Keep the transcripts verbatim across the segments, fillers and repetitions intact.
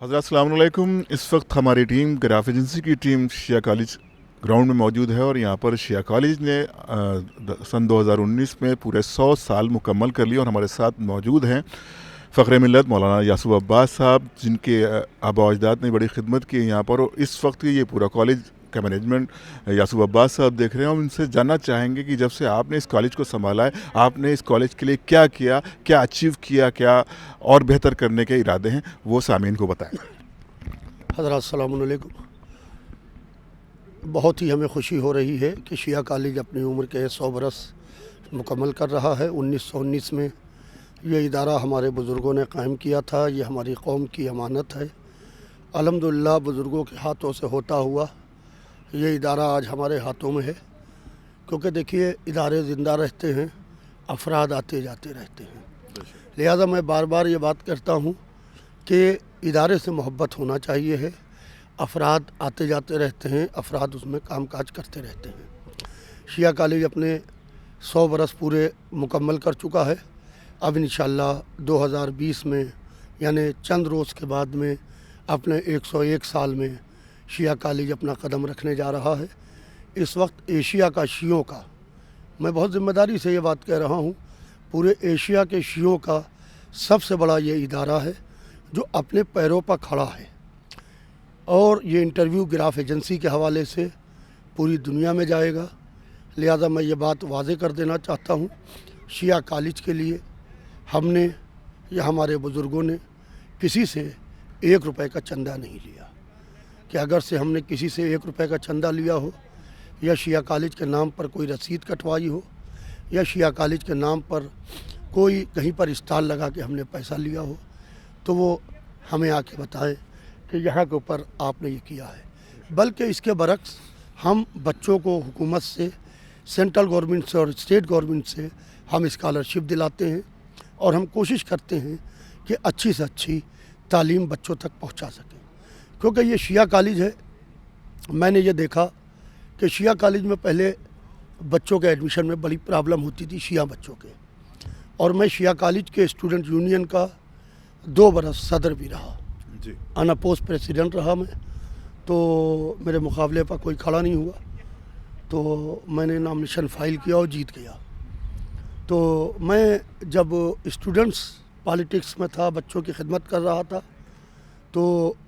हजरात, अस्सलाम वालेकुम। इस वक्त हमारी टीम, ग्राफ एजेंसी की टीम, शिया कॉलेज ग्राउंड में मौजूद है और यहाँ पर शिया कॉलेज ने, अ, द-, सन दो हज़ार उन्नीस में पूरे सौ साल मुकम्मल कर लिए और हमारे साथ मौजूद हैं फ़ख्र मिल्लत मौलाना यासूब अब्बास साहब, जिनके, अ, आबा अजदाद ने बड़ी खिदमत की है यहाँ पर। और इस वक्त ये पूरा कॉलेज का मैनेजमेंट यासूब अब्बास साहब देख रहे हैं। हम इनसे जानना चाहेंगे कि जब से आपने इस कॉलेज को संभाला है, आपने इस कॉलेज के लिए क्या किया, क्या अचीव किया, क्या और बेहतर करने के इरादे हैं, वो सामीन को बताएं। हजरात, अस्सलाम वालेकुम। बहुत ही हमें खुशी हो रही है कि शिया कॉलेज अपनी उम्र के सौ बरस मुकम्मल कर रहा है। उन्नीस सौ उन्नीस में ये इदारा हमारे बुज़ुर्गों ने कायम किया था। ये हमारी कौम की अमानत है। अल्हम्दुलिल्लाह, बुज़ुर्गों के हाथों से होता हुआ ये इदारा आज हमारे हाथों में है। क्योंकि देखिए, इदारे ज़िंदा रहते हैं, अफराद आते जाते रहते हैं। लिहाजा मैं बार बार ये बात करता हूँ कि इदारे से मोहब्बत होना चाहिए है। अफराद आते जाते रहते हैं, अफराद उसमें कामकाज करते रहते हैं। शिया कॉलेज अपने सौ बरस पूरे मुकम्मल कर चुका है। अब इंशाल्लाह दो हज़ार बीस में, यानी चंद रोज़ के बाद में, अपने एक सौ एक साल में शिया कॉलेज अपना कदम रखने जा रहा है। इस वक्त एशिया का शियों का, मैं बहुत ज़िम्मेदारी से ये बात कह रहा हूँ, पूरे एशिया के शियों का सबसे बड़ा ये इदारा है जो अपने पैरों पर खड़ा है। और ये इंटरव्यू ग्राफ एजेंसी के हवाले से पूरी दुनिया में जाएगा। लिहाजा मैं ये बात वाजे कर देना चाहता हूँ, शिया कॉलेज के लिए हमने या हमारे बुज़ुर्गों ने किसी से एक रुपए का चंदा नहीं लिया। कि अगर से हमने किसी से एक रुपए का चंदा लिया हो या शिया कॉलेज के नाम पर कोई रसीद कटवाई हो या शिया कॉलेज के नाम पर कोई कहीं पर स्टॉल लगा के हमने पैसा लिया हो, तो वो हमें आके बताएं कि यहाँ के ऊपर आपने ये किया है। बल्कि इसके बरक्स हम बच्चों को हुकूमत से, सेंट्रल गवर्नमेंट से और स्टेट गवर्नमेंट से हम स्कॉलरशिप दिलाते हैं और हम कोशिश करते हैं कि अच्छी से अच्छी तालीम बच्चों तक पहुँचा सकें। क्योंकि ये शिया कॉलेज है, मैंने ये देखा कि शिया कॉलेज में पहले बच्चों के एडमिशन में बड़ी प्रॉब्लम होती थी, शिया बच्चों के। और मैं शिया कॉलेज के स्टूडेंट यूनियन का दो बरस सदर भी रहा। जी। अनअपोज प्रेसिडेंट रहा मैं, तो मेरे मुकाबले पर कोई खड़ा नहीं हुआ, तो मैंने नॉमिनेशन फाइल किया और जीत गया। तो मैं जब स्टूडेंट्स पॉलिटिक्स में था, बच्चों की खिदमत कर रहा था, तो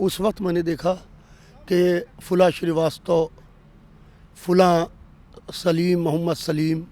उस वक्त मैंने देखा कि फुला श्रीवास्तव, फुला सलीम, मोहम्मद सलीम,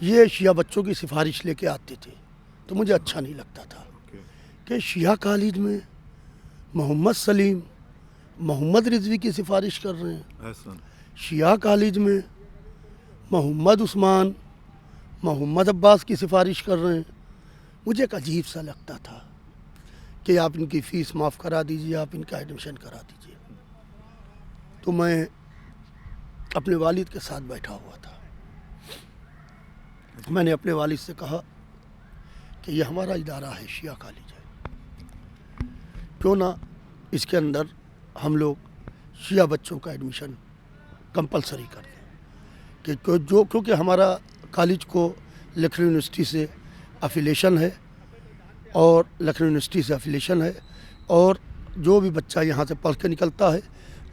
ये शिया बच्चों की सिफारिश लेके आते थे, तो मुझे अच्छा नहीं लगता था कि शिया कॉलेज में मोहम्मद सलीम, मोहम्मद रिजवी की सिफारिश कर रहे हैं। एहसन। शिया कॉलेज में मोहम्मद उस्मान, मोहम्मद अब्बास की सिफारिश कर रहे हैं। मुझे एक अजीब सा लगता था कि आप इनकी फ़ीस माफ़ करा दीजिए, आप इनका एडमिशन करा दीजिए। तो मैं अपने वालिद के साथ बैठा हुआ था। मैंने अपने वालिद से कहा कि ये हमारा इदारा है, शिया कॉलेज है, क्यों ना इसके अंदर हम लोग शिया बच्चों का एडमिशन कंपलसरी कर दें कि क्यों, जो, क्योंकि हमारा कॉलेज को लखनऊ यूनिवर्सिटी से अफिलिएशन है और लखनऊ यूनिवर्सिटी से अफिलिएशन है और जो भी बच्चा यहाँ से पढ़ के निकलता है,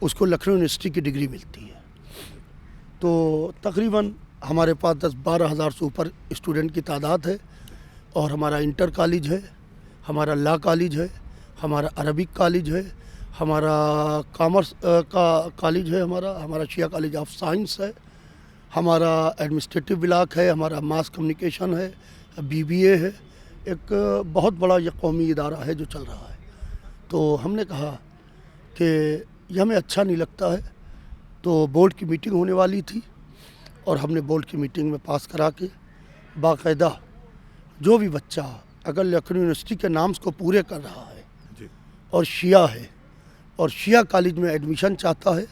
उसको लखनऊ यूनिवर्सिटी की डिग्री मिलती है। तो तकरीबन हमारे पास दस बारह हज़ार से ऊपर स्टूडेंट की तादाद है और हमारा इंटर कॉलेज है, हमारा लॉ कॉलेज है, हमारा अरबिक कॉलेज है, हमारा कॉमर्स, अ, का कॉलेज है, हमारा हमारा शिया कॉलेज ऑफ साइंस है, हमारा एडमिनिस्ट्रेटिव ब्लॉक है, हमारा मास कम्युनिकेशन है, बीबीए है। एक बहुत बड़ा ये कौमी इदारा है जो चल रहा है। तो हमने कहा कि ये हमें अच्छा नहीं लगता है। तो बोर्ड की मीटिंग होने वाली थी और हमने बोर्ड की मीटिंग में पास करा के बाकायदा जो भी बच्चा अगर लखनऊ यूनिवर्सिटी के नाम्स को पूरे कर रहा है जी। और शिया है और शिया कॉलेज में एडमिशन चाहता है,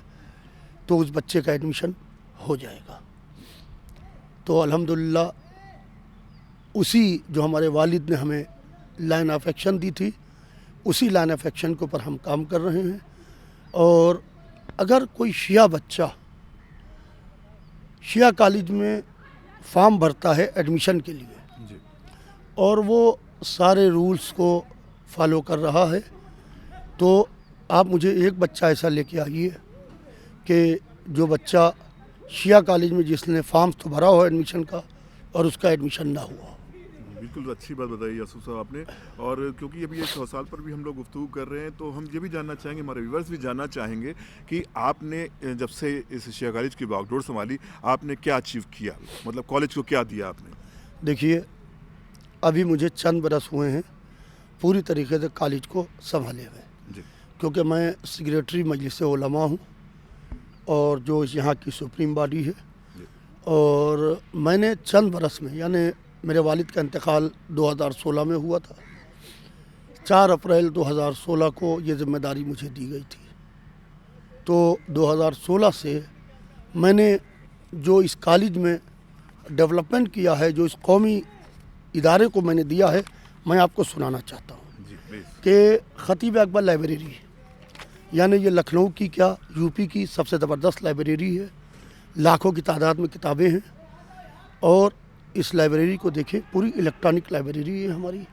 तो उस बच्चे का एडमिशन हो जाएगा। तो अल्हम्दुलिल्लाह, उसी जो हमारे वालिद ने हमें लाइन ऑफ एक्शन दी थी, उसी लाइन ऑफ एक्शन के ऊपर हम काम कर रहे हैं। और अगर कोई शिया बच्चा शिया कॉलेज में फॉर्म भरता है एडमिशन के लिए जी। और वो सारे रूल्स को फॉलो कर रहा है, तो आप मुझे एक बच्चा ऐसा लेके आइए कि जो बच्चा शिया कॉलेज में जिसने फॉर्म्स तो भरा हो एडमिशन का और उसका एडमिशन ना हुआ हो। बिल्कुल अच्छी बात बताई यासूफ साहब आपने। और क्योंकि अभी ये सौ साल पर भी हम लोग गुफ्तगू कर रहे हैं, तो हम ये भी जानना चाहेंगे, हमारे व्यूवर्स भी जानना चाहेंगे कि आपने जब से इस शिया कॉलेज की बागडोर संभाली, आपने क्या अचीव किया, मतलब कॉलेज को क्या दिया आपने? देखिए, अभी मुझे चंद बरस हुए हैं पूरी तरीके से कॉलेज को संभाले हुए, जी। क्योंकि मैं सेक्रेटरी मजलिस उलमा हूँ और जो यहाँ की सुप्रीम बॉडी है। जी। और मैंने चंद बरस में, यानी मेरे वालिद का इंतकाल दो हज़ार सोलह में हुआ था। चार अप्रैल दो हज़ार सोलह को ये जिम्मेदारी मुझे दी गई थी। तो दो हज़ार सोलह से मैंने जो इस कॉलेज में डेवलपमेंट किया है, जो इस कौमी इदारे को मैंने दिया है, मैं आपको सुनाना चाहता हूँ जी, प्लीज। कि खतीब अकबर लाइब्रेरी, यानी ये लखनऊ की क्या, यूपी की सबसे ज़बरदस्त लाइब्रेरी है। लाखों की तादाद में किताबें हैं और इस लाइब्रेरी को देखें, पूरी इलेक्ट्रॉनिक लाइब्रेरी है हमारी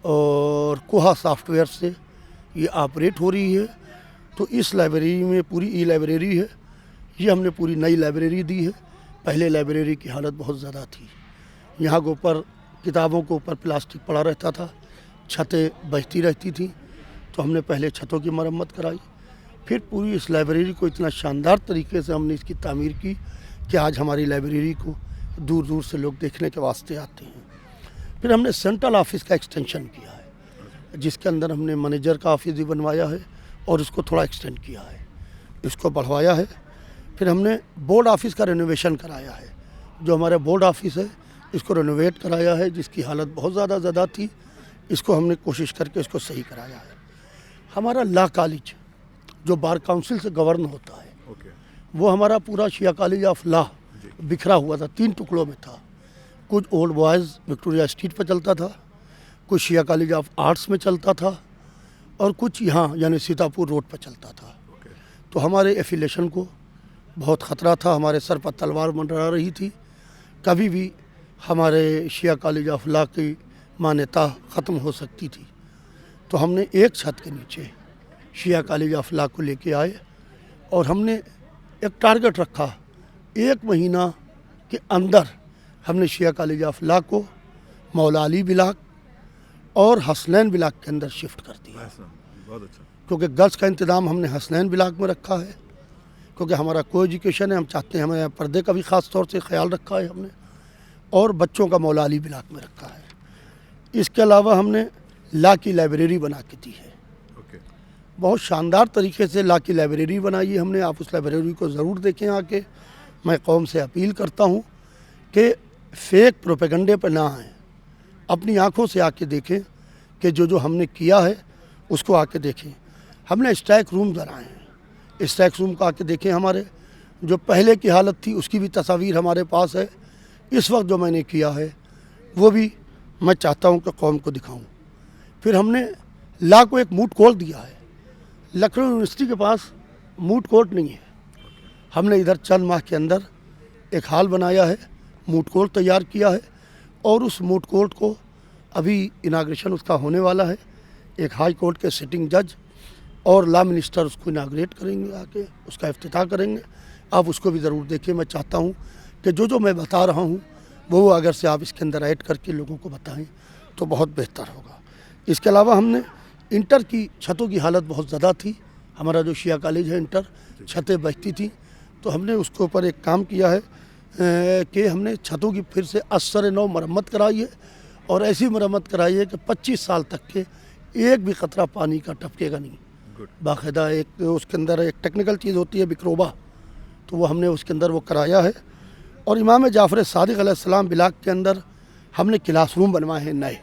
और कोहा सॉफ्टवेयर से ये ऑपरेट हो रही है। तो इस लाइब्रेरी में पूरी ई लाइब्रेरी है, ये हमने पूरी नई लाइब्रेरी दी है। पहले लाइब्रेरी की हालत बहुत ज़्यादा थी, यहाँ के ऊपर, किताबों के ऊपर प्लास्टिक पड़ा रहता था, छतें बहती रहती थी। तो हमने पहले छतों की मरम्मत कराई, फिर पूरी इस लाइब्रेरी को इतना शानदार तरीके से हमने इसकी तामीर की कि आज हमारी लाइब्रेरी को दूर दूर से लोग देखने के वास्ते आते हैं। फिर हमने सेंट्रल ऑफिस का एक्सटेंशन किया है, जिसके अंदर हमने मैनेजर का ऑफिस भी बनवाया है और उसको थोड़ा एक्सटेंड किया है, इसको बढ़वाया है। फिर हमने बोर्ड ऑफिस का रेनोवेशन कराया है, जो हमारा बोर्ड ऑफिस है, इसको रेनोवेट कराया है, जिसकी हालत बहुत ज़्यादा ज़्यादा थी, इसको हमने कोशिश करके इसको सही कराया है। हमारा लॉ कॉलेज, जो बार काउंसिल से गवर्न होता है, ओके। वो हमारा पूरा शिया कॉलेज ऑफ लॉ जी। बिखरा हुआ था, तीन टुकड़ों में था। कुछ ओल्ड बॉयज़ विक्टोरिया स्ट्रीट पर चलता था, कुछ शिया कॉलेज ऑफ आर्ट्स में चलता था और कुछ यहाँ, यानी सीतापुर रोड पर चलता था। ओके। तो हमारे एफिलिएशन को बहुत ख़तरा था, हमारे सर पर तलवार मंडरा रही थी। कभी भी हमारे शिया कॉलेज ऑफ लॉ की मान्यता ख़त्म हो सकती थी। तो हमने एक छत के नीचे शिया कॉलेज ऑफ लॉ को लेके आए और हमने एक टारगेट रखा, एक महीना के अंदर हमने शिया कॉलेज ऑफ लॉ को मौला अली ब्लॉक और हसनैन ब्लॉक के अंदर शिफ्ट कर दिया, ऐसा, बहुत अच्छा। क्योंकि गर्ल्स का इंतज़ाम हमने हसनैन ब्लॉक में रखा है, क्योंकि हमारा को एजुकेशन है, हम चाहते हैं, हमारे यहाँ पर्दे का भी ख़ास तौर से ख्याल रखा है हमने, और बच्चों का मौला अली ब्लॉक में रखा है। इसके अलावा हमने लॉ की लाइब्रेरी बना के दी है, ओके। बहुत शानदार तरीके से लॉ की लाइब्रेरी बनाई है हमने। आप उस लाइब्रेरी को ज़रूर देखें आके। मैं कौम से अपील करता हूँ कि फेक प्रोपेगंडे पर ना आएँ, अपनी आँखों से आके देखें कि जो जो हमने किया है उसको आके देखें। हमने स्ट्राइक रूम बनाए हैं, स्ट्राइक रूम को आके देखें। हमारे जो पहले की हालत थी उसकी भी तस्वीर हमारे पास है, इस वक्त जो मैंने किया है वो भी मैं चाहता हूँ कि कौम को दिखाऊँ। फिर हमने लॉ को एक मूट कोर्ट दिया है, लखनऊ यूनिवर्सिटी के पास मूट कोर्ट नहीं है। हमने इधर चंद माह के अंदर एक हॉल बनाया है, मूट कोर्ट तैयार किया है और उस मूट कोर्ट को अभी इनाग्रेशन उसका होने वाला है। एक हाई कोर्ट के सिटिंग जज और लॉ मिनिस्टर उसको इनाग्रेट करेंगे, आके उसका इफ्तिताह करेंगे। आप उसको भी ज़रूर देखिए। मैं चाहता हूँ कि जो जो मैं बता रहा हूँ वो वो अगर से आप इसके अंदर ऐड करके लोगों को बताएं तो बहुत बेहतर होगा। इसके अलावा हमने इंटर की छतों की हालत बहुत ज़्यादा थी। हमारा जो शिया कॉलेज है इंटर, छतें बहती थी, तो हमने उसके ऊपर एक काम किया है, अ, कि हमने छतों की फिर से असर नौ मरम्मत कराई है और ऐसी मरम्मत कराई है कि पच्चीस साल तक के एक भी कतरा पानी का टपकेगा नहीं। गुड। बाकायदा एक उसके अंदर एक टेक्निकल चीज़ होती है, बिक्रोबा, तो वो हमने उसके अंदर वो कराया है। और इमाम जाफ़र सादिक अलैहिस्सलाम ब्लॉक के अंदर हमने क्लासरूम बनवाए हैं नए।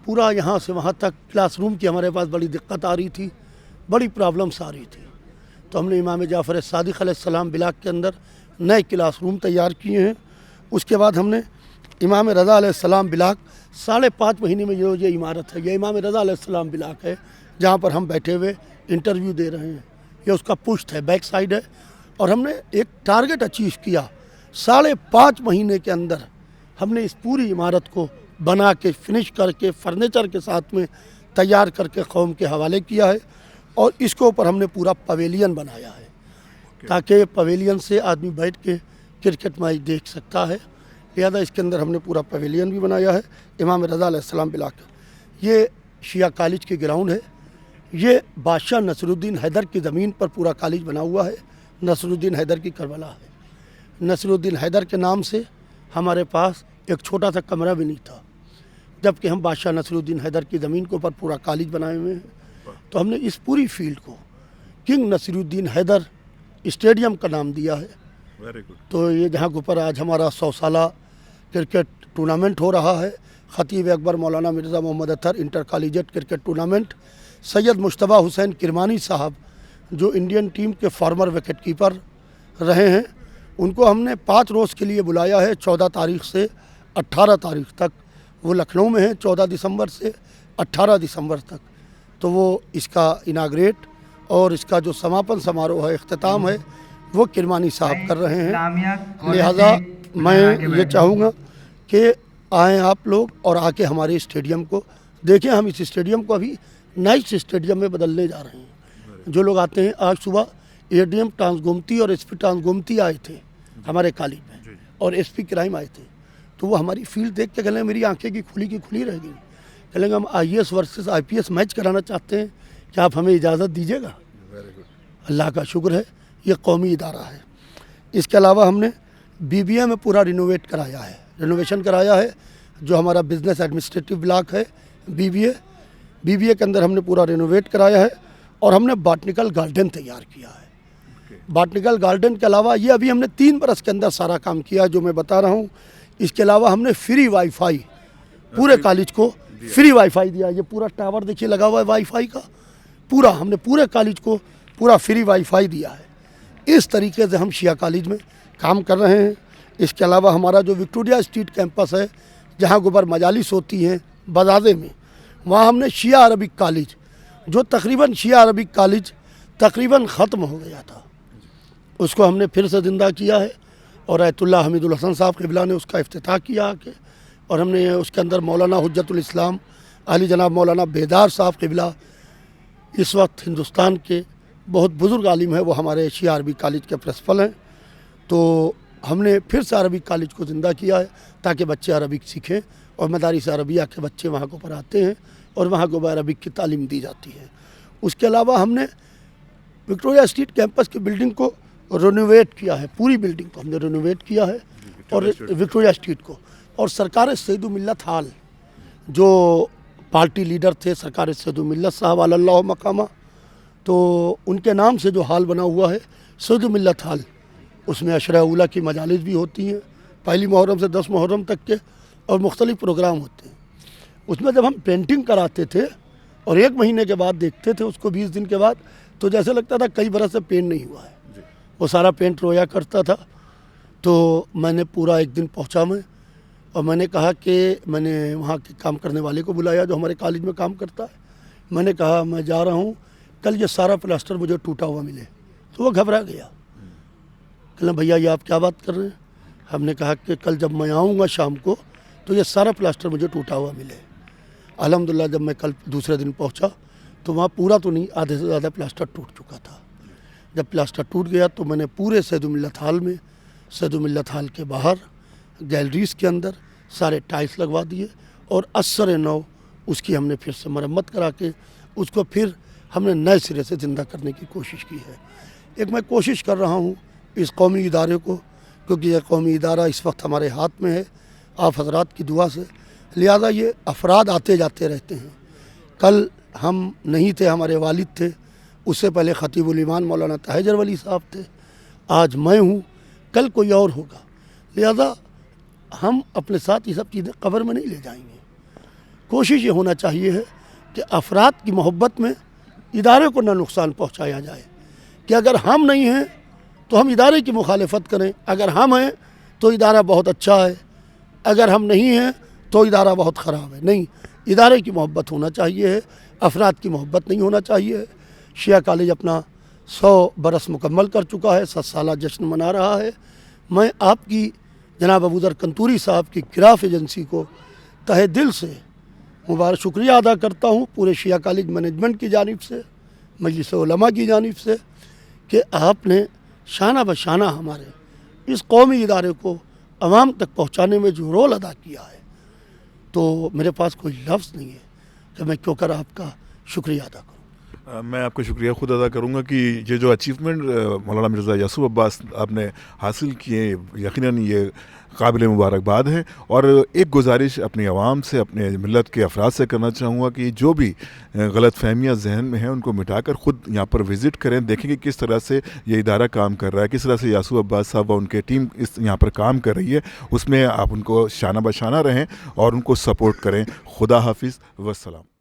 पूरा यहाँ से वहाँ तक क्लासरूम की हमारे पास बड़ी दिक्कत आ रही थी, बड़ी प्रॉब्लम्स आ रही थी, तो हमने इमाम जाफ़र सादिक अलैहिस्सलाम ब्लॉक के अंदर नए क्लासरूम तैयार किए हैं। उसके बाद हमने इमाम रज़ा अलैहिस्सलाम ब्लॉक, साढ़े पाँच महीने में जो ये इमारत है, ये इमाम रज़ा अलैहिस्सलाम ब्लॉक है, जहाँ पर हम बैठे हुए इंटरव्यू दे रहे हैं। ये उसका पुश्त है, बैक साइड है। और हमने एक टारगेट अचीव किया, साढ़े पाँच महीने के अंदर हमने इस पूरी इमारत को बना के, फिनिश करके, फर्नीचर के साथ में तैयार करके कौम के हवाले किया है और इसके ऊपर हमने पूरा पवेलियन बनाया है, ताकि पवेलियन से आदमी बैठ के क्रिकेट मैच देख सकता है। लिहाजा इसके अंदर हमने पूरा पवेलियन भी बनाया है इमाम रज़ा अलैहिस्सलाम ब्लॉक। ये शिया कॉलेज की ग्राउंड है। ये बादशाह नसरुद्दीन हैदर की ज़मीन पर पूरा कॉलेज बना हुआ है। नसरुद्दीन हैदर की करबला है। नसरुद्दीन हैदर के नाम से हमारे पास एक छोटा सा कमरा भी नहीं था, जबकि हम बादशाह नसरुद्दीन हैदर की ज़मीन के ऊपर पूरा कॉलेज बनाए हुए हैं। तो हमने इस पूरी फील्ड को किंग नसरुद्दीन हैदर स्टेडियम का नाम दिया है। Very good. तो ये जहाँ के ऊपर आज हमारा सौ साला क्रिकेट टूर्नामेंट हो रहा है, Khateeb Akbar Maulana Mirza Mohammad Athar inter collegiate cricket tournament, Syed Mushtaba Hussain Kirmani साहब जो इंडियन टीम के फॉर्मर विकेट कीपर रहे हैं, उनको हमने पाँच रोज़ के लिए बुलाया है। चौदह तारीख से अट्ठारह तारीख तक वो लखनऊ में हैं, चौदह दिसंबर से अट्ठारह दिसंबर तक। तो वो इसका इनाग्रेट और इसका जो समापन समारोह है, अख्तिताम है, वो किरमानी साहब कर रहे हैं। लिहाजा मैं ये चाहूँगा कि आएँ आप लोग और आके हमारे स्टेडियम को देखें। हम इस स्टेडियम को अभी नाइस स्टेडियम में बदलने जा रहे हैं। जो लोग आते हैं, आज सुबह एडीएम ट्रांस गोमती और एसपी ट्रांस गोमती आए थे हमारे कॉलेज में, और एसपी क्राइम आए थे, तो वो हमारी फील्ड देख के कहने लगे, मेरी आंखें की खुली की खुली रह गई। कहने लगे, हम आईएएस वर्सेस आईपीएस मैच कराना चाहते हैं, क्या आप हमें इजाज़त दीजिएगा? Very good. अल्लाह का शुक्र है, ये कौमी इदारा है। इसके अलावा हमने बीबीए में पूरा रिनोवेट कराया है, रिनोवेशन कराया है। जो हमारा बिजनेस एडमिनिस्ट्रेटिव ब्लॉक है, बीबीए, बीबीए के अंदर हमने पूरा रिनोवेट कराया है और हमने बॉटनिकल गार्डन तैयार किया है। बॉटनिकल गार्डन के अलावा ये अभी हमने तीन बरस के अंदर सारा काम किया, जो मैं बता रहा हूँ। इसके अलावा हमने फ्री वाईफाई पूरे कॉलेज को, फ्री वाईफाई दिया। ये पूरा टावर देखिए लगा हुआ है वाईफाई का, पूरा हमने पूरे कॉलेज को पूरा फ्री वाईफाई दिया है। इस तरीके से हम शिया कॉलेज में काम कर रहे हैं। इसके अलावा हमारा जो विक्टोरिया स्ट्रीट कैंपस है, जहाँ गोबर मजालिस होती हैं बजादे में, वहाँ हमने शिया अरबिक कॉलेज, जो तकरीबन शिया अरबिक कॉलेज तकरीबन ख़त्म हो गया था, उसको हमने फिर से ज़िंदा किया है। और आयतुल्ला हमीदुल हसन साहब क़िबला ने उसका इफ्तिताह किया आके, और हमने उसके अंदर मौलाना हुज्जतुल इस्लाम अली जनाब मौलाना बेदार साहब क़िबला इस वक्त हिंदुस्तान के बहुत बुज़ुर्ग आलिम हैं, वो हमारे शिया अरबिक कॉलेज के प्रिंसिपल हैं। तो हमने फिर से अरबिक कॉलेज को ज़िंदा किया है, ताकि बच्चे अरबिक सीखें, और मदारिस अरबिया के बच्चे वहाँ के ऊपर आते हैं और वहाँ के ऊपर अरबिक की तालीम दी जाती है। उसके अलावा हमने विक्टोरिया स्ट्रीट कैंपस की बिल्डिंग को रिनोवेट किया है, पूरी बिल्डिंग को हमने रिनोवेट किया है, और विक्टोरिया स्ट्रीट को। और सरकार सैदु मिल्लत हॉल, जो पार्टी लीडर थे सरकार सैदु मिल्लत साहब अल्लाह मकामा, तो उनके नाम से जो हॉल बना हुआ है सैदु मिल्लत हॉल, उसमें अशरा उला की मजालिस भी होती हैं, पहली मुहर्रम से दस मुहर्रम तक के, और मुख्तलिफ प्रोग्राम होते हैं। उसमें जब हम पेंटिंग कराते थे और एक महीने के बाद देखते थे उसको, बीस दिन के बाद, तो जैसे लगता था कई बरस से पेंट नहीं हुआ है। वो सारा पेंट रोया करता था। तो मैंने पूरा एक दिन पहुंचा मैं, और मैंने कहा कि मैंने वहाँ के काम करने वाले को बुलाया जो हमारे कॉलेज में काम करता है। मैंने कहा, मैं जा रहा हूँ, कल ये सारा प्लास्टर मुझे टूटा हुआ मिले। तो वो घबरा गया, कहना, भैया, ये आप क्या बात कर रहे हैं? हमने कहा कि कल जब मैं आऊँगा शाम को, तो ये सारा प्लास्टर मुझे टूटा हुआ मिले। अल्हम्दुलिल्लाह, जब मैं कल दूसरे दिन पहुँचा, तो वहाँ पूरा तो नहीं, आधे से ज़्यादा प्लास्टर टूट चुका था। जब प्लास्टर टूट गया, तो मैंने पूरे सैदु मिल्लत हॉल में, सैदु मिल्लत हॉल के बाहर, गैलरीज के अंदर सारे टाइल्स लगवा दिए और असर नौ उसकी हमने फिर से मरम्मत करा के उसको फिर हमने नए सिरे से ज़िंदा करने की कोशिश की है। एक मैं कोशिश कर रहा हूँ इस कौमी इदारे को, क्योंकि यह कौमी इदारा इस वक्त हमारे हाथ में है, आप हजरात की दुआ से, लिहाजा ये अफराद आते जाते रहते हैं। कल हम नहीं थे, हमारे वालिद थे, उससे पहले खतीबुल ईमान मौलाना तहजर वली साहब थे, आज मैं हूँ, कल कोई और होगा। लिहाजा हम अपने साथ ये सब चीज़ें कब्र में नहीं ले जाएंगे। कोशिश ये होना चाहिए है कि अफराद की मोहब्बत में इदारे को ना नुकसान पहुँचाया जाए, कि अगर हम नहीं हैं तो हम इदारे की मुखालफत करें, अगर हम हैं तो इदारा बहुत अच्छा है, अगर हम नहीं हैं तो इदारा बहुत ख़राब है। नहीं, इदारे की मोहब्बत होना चाहिए है, अफराद की मोहब्बत नहीं होना चाहिए है। शिया कॉलेज अपना सौ बरस मुकम्मल कर चुका है, सौ साला जश्न मना रहा है। मैं आपकी, जनाब अबूजर कंतूरी साहब की क्राफ एजेंसी को तहे दिल से مبارک شکریہ ادا کرتا ہوں پورے شیعہ کالج مینجمنٹ کی جانب سے، مجلس علماء کی جانب سے، کہ آپ نے شانہ بہ شانہ ہمارے اس قومی ادارے کو عوام تک پہنچانے میں جو رول ادا کیا ہے، تو میرے پاس کوئی لفظ نہیں ہے کہ میں کیوں کر آپ کا شکریہ ادا کروں۔ میں آپ کا شکریہ خود ادا کروں گا کہ یہ جو اچیومنٹ مولانا مرزا یعصوب عباس آپ نے حاصل کیے، یقیناً یہ قابل مبارکباد ہے۔ اور ایک گزارش اپنی عوام سے، اپنے ملت کے افراد سے کرنا چاہوں گا کہ جو بھی غلط فہمیاں ذہن میں ہیں، ان کو مٹا کر خود یہاں پر وزٹ کریں، دیکھیں کہ کس طرح سے یہ ادارہ کام کر رہا ہے، کس طرح سے یعصوب عباس صاحب و ان کے ٹیم اس یہاں پر کام کر رہی ہے۔ اس میں آپ ان کو شانہ بہ شانہ رہیں اور ان کو سپورٹ کریں۔ خدا حافظ، والسلام۔